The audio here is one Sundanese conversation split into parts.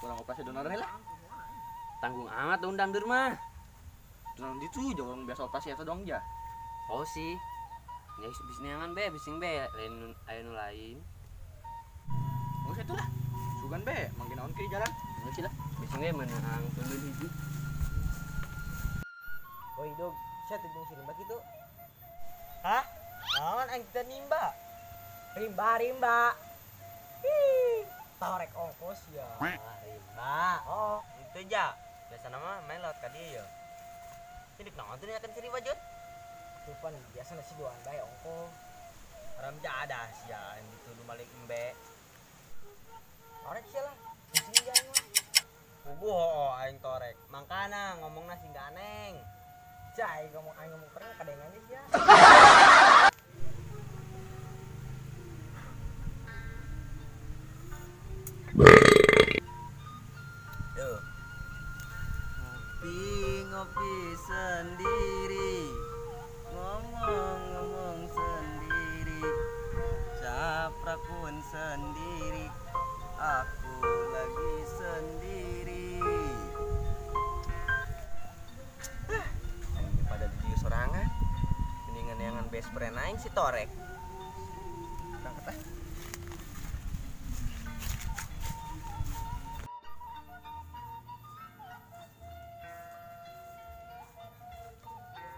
Kurang operasi donor lah. Tanggung amat undang di rumah. Donor itu jangan biasa operasi atau dong ya. Oh sih. Ya bisnis be, bising be, lain aya nu lain. Oh itu lah. Sugan be, mangkin naon ke jalan. Geus lah. Bising be menang tundun hiji. Oi dog, sia teh jeung si Rimba kitu. Hah? Naon aing teh nimba? Rimba, rimba. Ih, torek ongkos ya. Rimba. Oh, itu ja. Biasa nama main laut ka dieu ya. Ini naon teh akan si Rimba jut? Tupan biasa nasi duaan bae ongko. Haram jadah sia yang dituduh balik embe. Torek sia lah. Sing jangan. Puguh hooh aing torek. Mangkana ngomongna sing ganeng. Cai ngomong aing ngomong pernah kadengan sia. Tuh. Ngopi sendiri. Ngomong-ngomong sendiri. Caprak pun sendiri. Aku lagi sendiri. Ini pada di sorangan. Mendingan yang best friend aing si torek. Berangkat ah.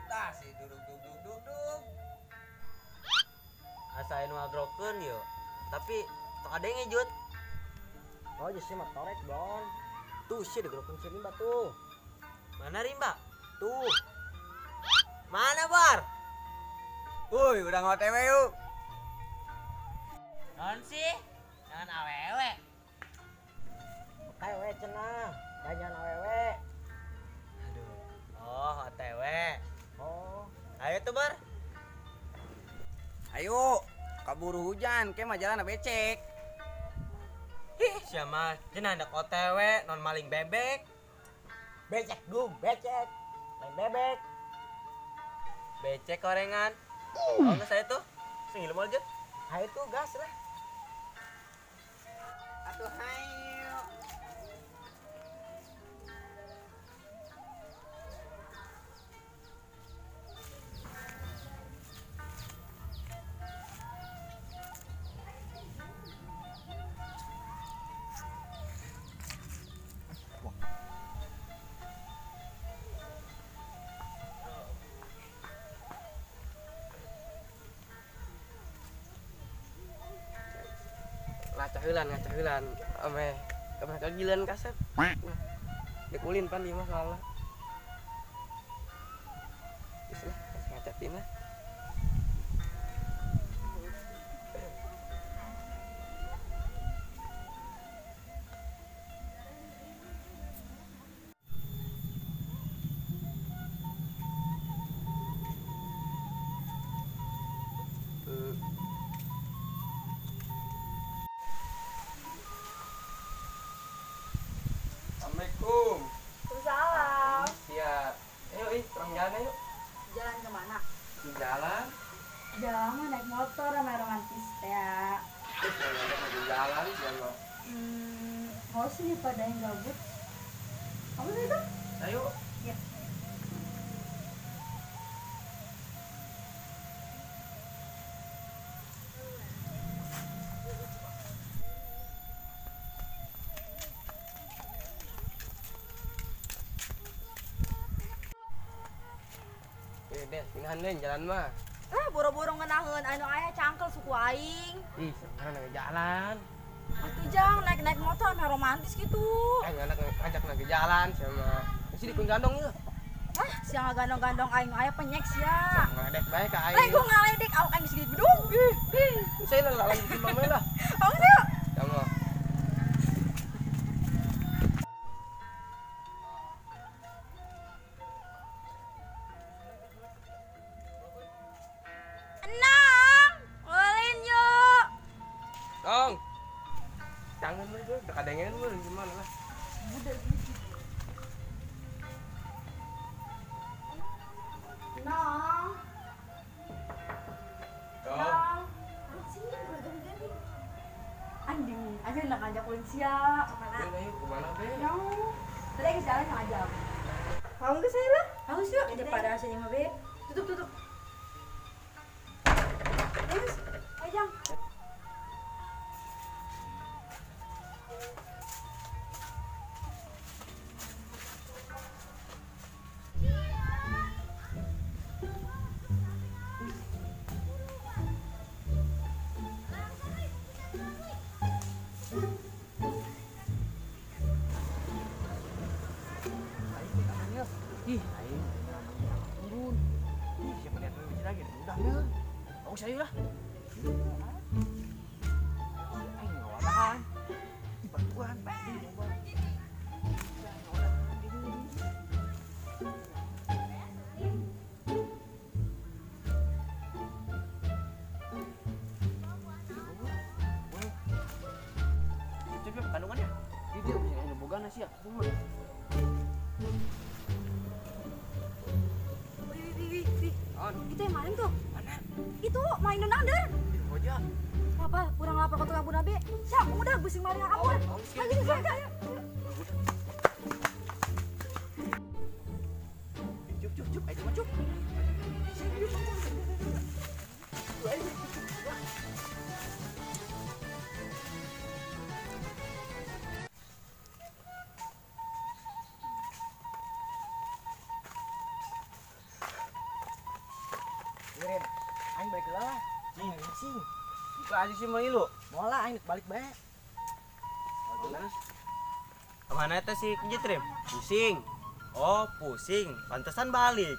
Tah si duduk duduk duduk duduk. Asa anu agrokeun yo. Tapi tok ada yang ngejut. Oh, justru mah torek, Bon. Tuh sih digerokin si Rimba tuh. Mana Rimba? Tuh. Mana, Bar? Woi, udah OTW yuk. Non sih? Jangan awewe. Awewe cenah, jangan awewe. Aduh. Oh, OTW. Oh. Ayo tuh, Bar. Ayo, kaburu hujan, ke mah jalan becek. Ih, siapa cenah hendak OTW non maling bebek. Becek dum, becek. Main bebek. Becek gorengan. Oh, nggak saya tuh. Sing ilmu aja. Ayo tuh gas lah. Atuh hayu. Ngacahulan ame ame kagilan kaset. Dikulin pan ieu mah soalna. Geus lah, ngacatin lah. Assalamualaikum. Salam. Siap. Ayo, ih, orang jalan ayo. Jalan kemana? Jalan. Jalan naik motor sama romantis ya. Terus jalan, jalan. Mau sih pada yang gabut. Kamu sih itu? Ayo. Ya. Deh, pindahan deh jalan mah. Ah, boro-boro ngenaheun anu aya cangkel suku aing. Ih, sekarang lagi jalan. Atuh jang naik-naik motor mah romantis gitu. Eh, anak ngajak lagi jalan sama. Sini kun gandong ieu. Ah, sia ngagandong-gandong aing aya penyek sia. Ngaledek bae ka aing. Lain gua ngaledek awak aing geus gede gedung. Ih, saya lah lagi timbang lah. Udah kadengan lu gimana lah. Budak gitu. Nong. Nong. Sini ganti. Anjing, aja nak ngajak ulin sia kemana? Kemana be? Nong. Tadi lagi jalan sama aja. Mau nggak saya lah? Harus yuk. Aja pada sini mah be. Tutup tutup. Terus, ayo jang. Ih, aing turun. Ih, siapa lihat lu lagi? Udah ya. Aku saya lah. Aing ngawalahan. Ih, bantuan. Cep, kandungannya. Dia bisa ada boga nasi ya. Itu yang maling tuh. Mana? Itu main nondander. Hoja. Apa? Kurang lapor ke tukang bunabe. Siap, udah busing maling kabur. Ayo, ayo, ayo. Cup, cup, cup. Ayo, cup. Aing balik lah. Aing sing. Buka aja sih mau lu. Mau lah aing balik bae. Terus. Kemana eta si Kijitrim? Pusing. Oh, pusing. Pantesan balik.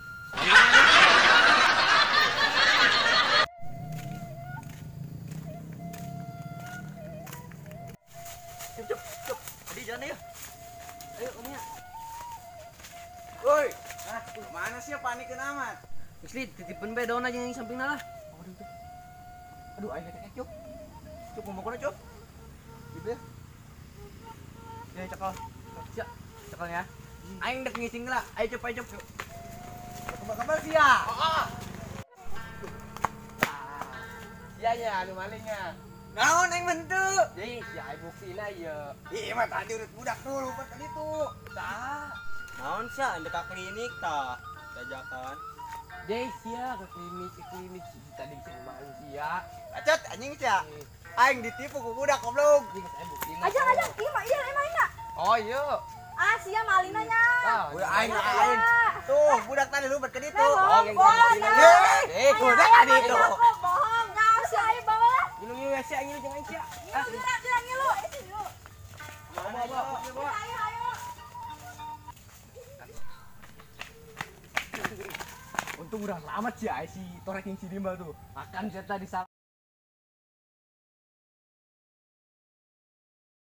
Cup, cup, cup. Adi jalan ayo. Ayo, kamunya. Woi, ah, mana sih panik amat? Isli, titipin bae daun aja yang samping lah. Aduh, aing kecek cuk. Cuk mau kena cuk. Gitu ya. Ya cekal. Siap, cekalnya. Aing dek ngising lah. Ayo cuk, ayo cuk. Kembal-kembal sia. Heeh. Iya ya, anu malingnya. Naon aing bentuk? Jadi, ya aing buktina ya. Ih, mah tadi urut budak tuh lupa tadi tuh. Tah. Naon sia anda ka klinik tah. Jajakan. Deh sia ke klinik tadi sing maling sia. Acet anjing sia. Aing ditipu ku budak goblok. Ajang ajang, ieu mah ieu emang ina. Oh iya. Ah sia malingna nya. Udah aing aing. Tuh budak tadi lu ke ditu. Oh, eh budak tadi itu. Bohong, nyaho sia ayo bawa lah. Ngilu ngilu sia ngilu jangan sia. Ngilu gerak gerak ngilu. Eh ngilu. Bawa bawa bawa. Ayo ayo. Untung udah selamat sih si torek yang si Dimbal tuh. Makan saya tadi salah.